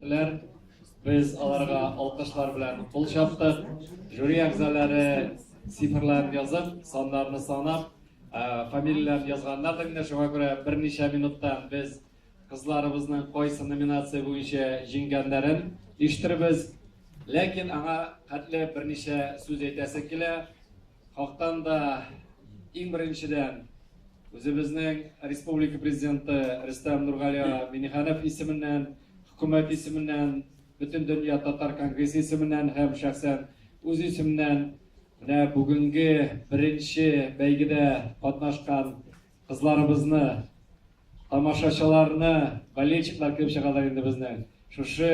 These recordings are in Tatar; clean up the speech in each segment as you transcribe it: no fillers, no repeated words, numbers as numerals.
Ләр. Без аларга алкышлар белән кул чаптык. Жюри әгъзалары цифрларын язып, саннарны санап, фамилияләрен язганнар инде. Шуңа күрә берничә минуттан без кызларыбызның кайсы номинация буенча җиңгәннәрен ишетербез. Ләкин аңа хәтле берничә сүз әйтәсе килә. Хактан да иң беренчедән үзебезнең республика президенты Рөстәм Нургали Миңнеханов исеменнән, хөкүмәт исеменнән, Бөтендөнья татар конгрессы исеменнән һәм шәхсән үз исемнән менә бүгенге беренче бәйгедә катнашкан кызларыбызны, тамашачыларны, болельщиклар килеп чыгалар инде безнең. Шушы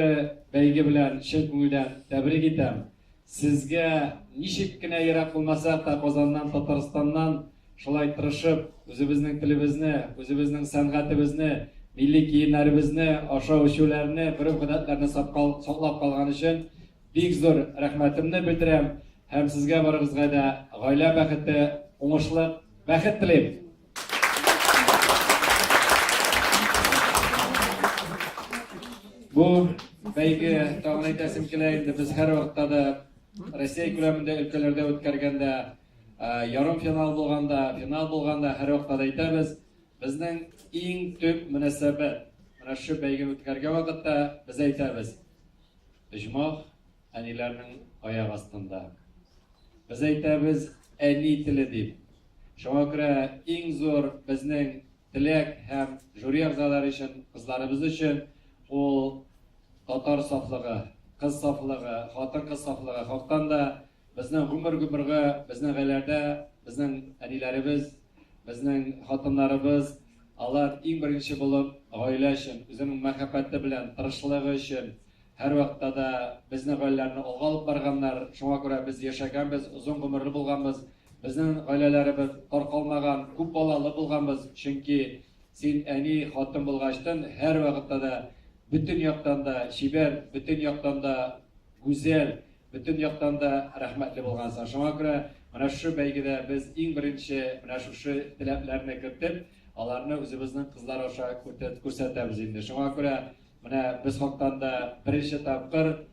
бәйге белән чын күңелдән тәбрик итәм. Сезгә ничек кенә ерак булмасак та, Казаннан, Татарстаннан шулай тырышып, үзебезнең телебезне, үзебезнең сәнгатебезне, милли киемнәребезне, ашау-эчүләрне, гореф-гадәтләрне саклап калган өчен бик зур рәхмәтемне белдерәм һәм сезгә барыгызга да гаилә бәхете, уңышлык, бәхет телим! Бу бәйге тагын әйтәсем килә инде, без һәрвакытта да Россия күләмендә өлкәләрдә үткәргәндә, ярым финал булганда, финал булганда һәрвакытта да әйтәбез, безнең иң төп мөнәсәбәт менә шушы бәйгене үткәргән вакытта без әйтәбез, оҗмах әниләрнең аяк астында. Без әйтәбез, әни теле дип. Шуңа күрә иң зур безнең теләк һәм жюри әгъзалары өчен, кызларыбыз өчен ул татар сафлыгы, кыз сафлыгы, хатын-кыз сафлыгы. Хактан да безнең гомер-гомергә безнең гаиләләрдә безнең әниләребез, безнең хатыннарыбыз, алар иң беренче булып гаилә өчен, үзенең мәхәббәте белән, тырышлыгы өчен һәрвакытта да безнең гаиләләрне алга алып барганнар. Шуңа күрә без яшәгәнбез, озын гомерле булганбыз. Безнең гаиләләребез таркалмаган, күп балалы булганбыз. Чөнки син әни, хатын булгачтын, һәрвакытта да бөтен яктан да чибәр, бөтен яктан да гүзәл, бөтен яктан да рәхмәтле булгансың. Шуңа күрә менә шушы бәйгедә без иң беренче менә шушы теләкләрне кертеп, аларны үзебезнең кызлар аша күрсәтәбез инде. Шуңа күрә Менә без хактан да беренче тапкыр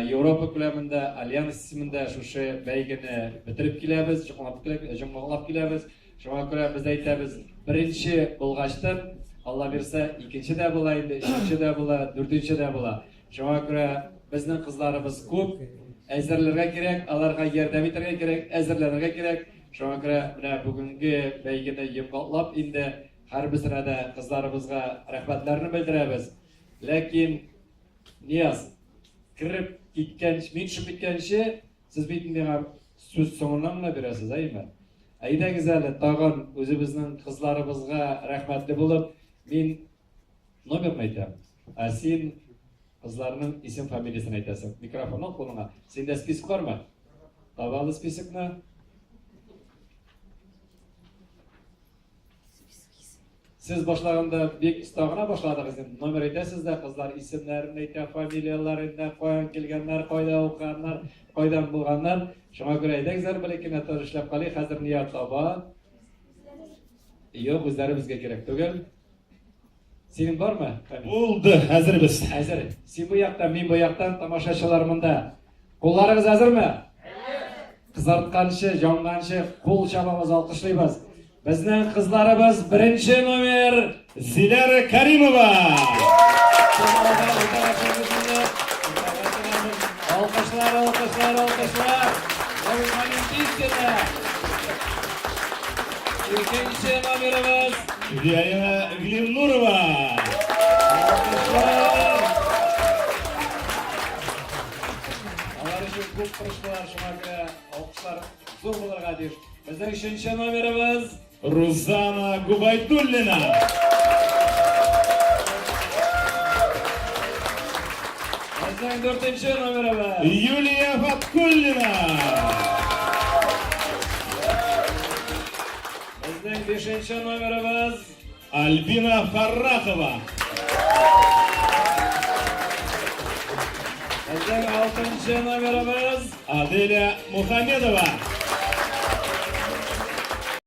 Европа күләмендә, Альянс исемендә шушы бәйгене бетереп киләбез, җомгаклап киләбез. Шуңа күрә без әйтәбез, беренче булгачтын, Алла бирсә, икенче дә була инде, өченче дә була, дүртенче дә була. Шуңа күрә безнең кызларыбыз күп, әзерләргә кирәк, аларга ярдәм итәргә кирәк, әзерләнергә кирәк. Шуңа күрә менә бүгенге бәйгене йомгаклап инде Һәрберсенә дә кызларыбызга рәхмәтләрне белдерәбез. Ләкин Нияз, кереп киткән, мин төшеп киткәнче, сез бит миңа сүз соңыннан гына бирәсез, әйеме? Әйдәгез әле тагын үзебезнең кызларыбызга рәхмәтле булып, мин номерны әйтәм. Ә син кызларның исем фамилиясен әйтәсең. Микрофон ал кулыңа. Синдә список бармы? Таба ал списокны. Сез башлаганда бик оста гына башладыгыз инде. Номер әйтәсез дә, кызлар исемнәрен әйтә, фамилияләрен дә, каян килгәннәр, кайда укыганнар, кайдан булганнар. Шуңа күрә әйдәгез әле бер ике минут эшләп калыйк. Хәзер ният таба. Юк, үзләре безгә кирәк түгел. Синең бармы? Булды, әзербез. Әзер. Син бу яктан, мин бу яктан, тамашачылар монда. Кулларыгыз әзерме? Кызартканчы, җанганчы кул чабабыз, алкышлыйбыз. Безнең кызларыбыз беренче номер Зиләра Каримова. Алкышлар, алкышлар, алкышлар. Икенче номерыбыз Виолина Глимнурова. Алкышлар. Алар өчен күп тырыштылар, шуңа күрә алкышлар зур булырга тиеш. Безнең өченче номерыбыз Рузана Губайдуллина. Безнең дүртенче номерыбыз Юлия Фаткуллина. Безнең бишенче номерыбыз Альбина Фаррахова. Безнең алтынчы номерыбыз Аделя Мухамедова.